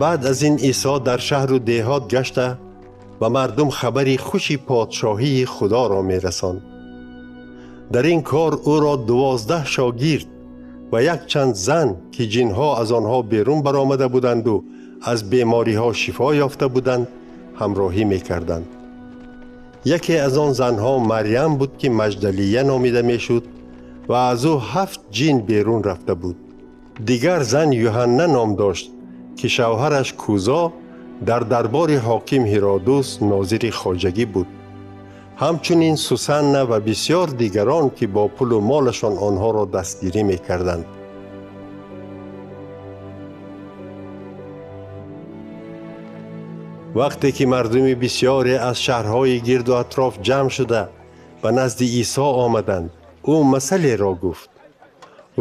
Баъд аз ин Исо дар шаҳру деҳот гашта ба мардум хабари хуши подшоҳии Худоро мерасонд. Дар ин кор ӯро 12 шогирд ва якчанд зан, ки ҷинҳо аз онҳо берун баромада буданду аз бемориҳо шифо ёфта буданд, ҳамроҳӣ мекарданд. Яке аз он занҳо Марьям буд, ки Маҷдалия номида мешуд ва аз ӯ 7 ҷин берун рафта буд. Дигар зан Юҳанна ном дошт, ки шавҳараш Кузо дар дарбори ҳоким Ҳиродус нозири хоҷагӣ буд. Ҳамчунин Сусанна ва бисёр дигарон, ки бо пулу молашон онҳоро дастгирӣ мекарданд. Вақте ки мардуми бисёре аз шаҳрҳои гирду атроф ҷамъ шуда ба назди Исо омаданд, ӯ масалеро гуфт.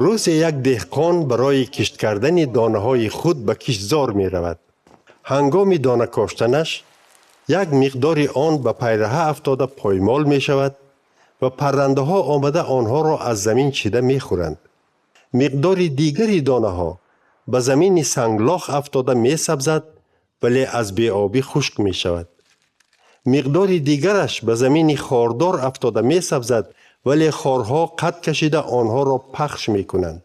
Рӯзе як деҳқон барои кишт кардани донаҳои худ ба киштзор меравад. Ҳангоми дона коштанаш як миқдори он ба пайраҳа афтода поймол мешавад ва паррандаҳо омада онҳоро аз замин чида мехӯранд. Миқдори дигари донаҳо ба замини санглох афтода месабзад, вале аз беобӣ хушк мешавад. Миқдори дигараш ба замини хордор афтода месабзад, вале хорҳо қад кашида онҳоро пахш мекунанд.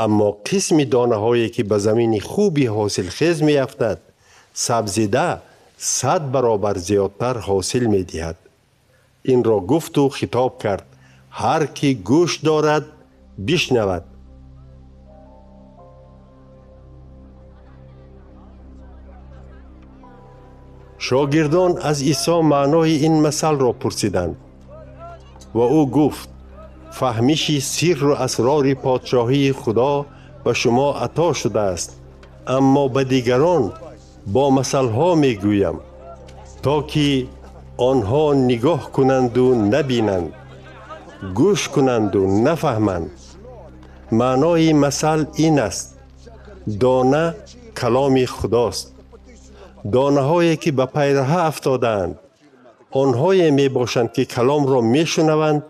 Аммо қисми донаҳое, ки ба замини хуби ҳосилхез меафтад, сабзида 100 баробар зиёдтар ҳосил медиҳад. Инро гуфту хитоб кард: ҳар ки гӯш дорад, бишнавад. Шогирдон аз Исо маънои ин масалро пурсиданд ва ӯ гуфт: фаҳмиши сирру асрори подшоҳии Худо ба шумо ато шудааст, аммо ба дигарон бо масалҳо мегӯям, то ки онҳо нигоҳ кунанду набинанд, гӯш кунанду нафаҳманд. Маънои масал ин аст: дона каломи Худост. Донаҳое, ки ба пайраҳа афтодаанд, онҳое мебошанд, ки каломро мешунаванд,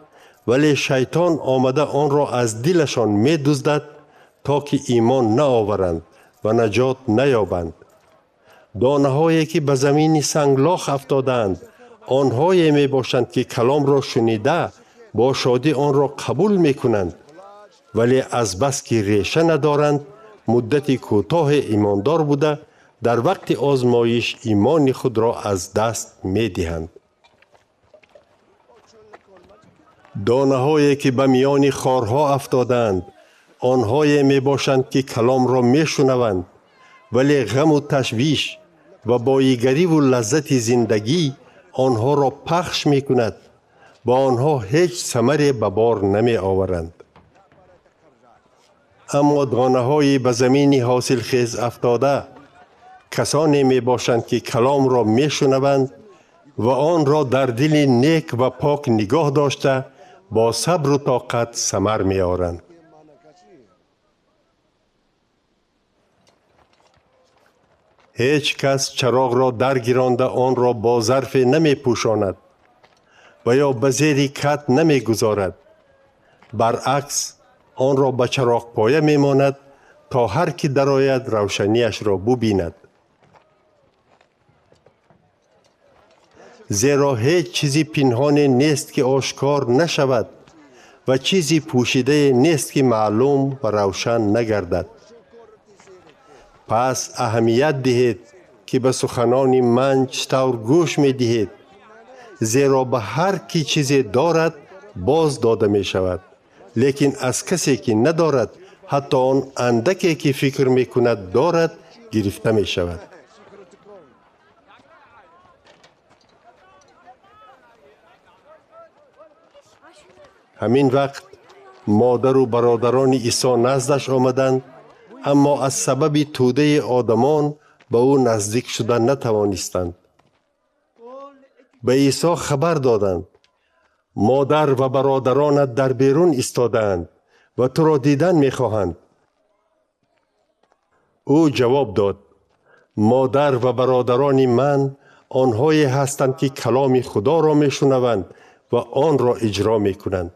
вале шайтон омада онро аз дилашон медуздад, то ки имон наоваранд ва наҷот наёбанд. Донаҳое, ки ба замини санглох афтодаанд, онҳое мебошанд, ки каломро шунида бо шодӣ онро қабул мекунанд, вале азбаски реша надоранд, муддати кӯтоҳе имондор буда, дар вақти озмоиш имони худро аз даст медиҳанд. Донаҳое, ки ба миёни хорҳо афтодаанд, онҳое мебошанд, ки каломро мешунаванд, вале ғаму ташвиш ва боигариву лаззати зиндагӣ онҳоро пахш мекунад ва онҳо ҳеҷ самаре ба бор намеоваранд. Аммо донаҳои ба замини ҳосилхез афтода касоне мебошанд, ки каломро мешунаванд ва онро дар дили нек ва пок нигоҳ дошта бо сабру тоқат самар меоранд. Ҳеҷ кас чароғро даргиронда онро бо зарфе намепӯшонад ва ё ба зери кат намегузорад. Баръакс, онро ба чароғпоя мемонад, то ҳар ки дарояд равшанияшро бубинад. Зеро ҳеҷ чизи пинҳоне нест, ки ошкор нашавад ва чизи пӯшидае нест, ки маълум ва равшан нагардад. Пас аҳамият диҳед, ки ба суханони ман чӣ тавр гӯш медиҳед, зеро ба ҳар ки чизе дорад боз дода мешавад, лекин аз касе ки надорад, ҳатто он андаке ки фикр мекунад дорад, гирифта мешавад. Ҳамин вақт модару бародарони Исо наздаш омаданд, аммо аз сабаби тӯдаи одамон ба ӯ наздик шуда натавонистанд. Ба Исо хабар доданд: модар ва бародаронат дар берун истодаанд ва туро дидан мехоҳанд. Ӯ ҷавоб дод: модар ва бародарони ман онҳое ҳастанд, ки каломи Худоро мешунаванд ва онро иҷро мекунанд.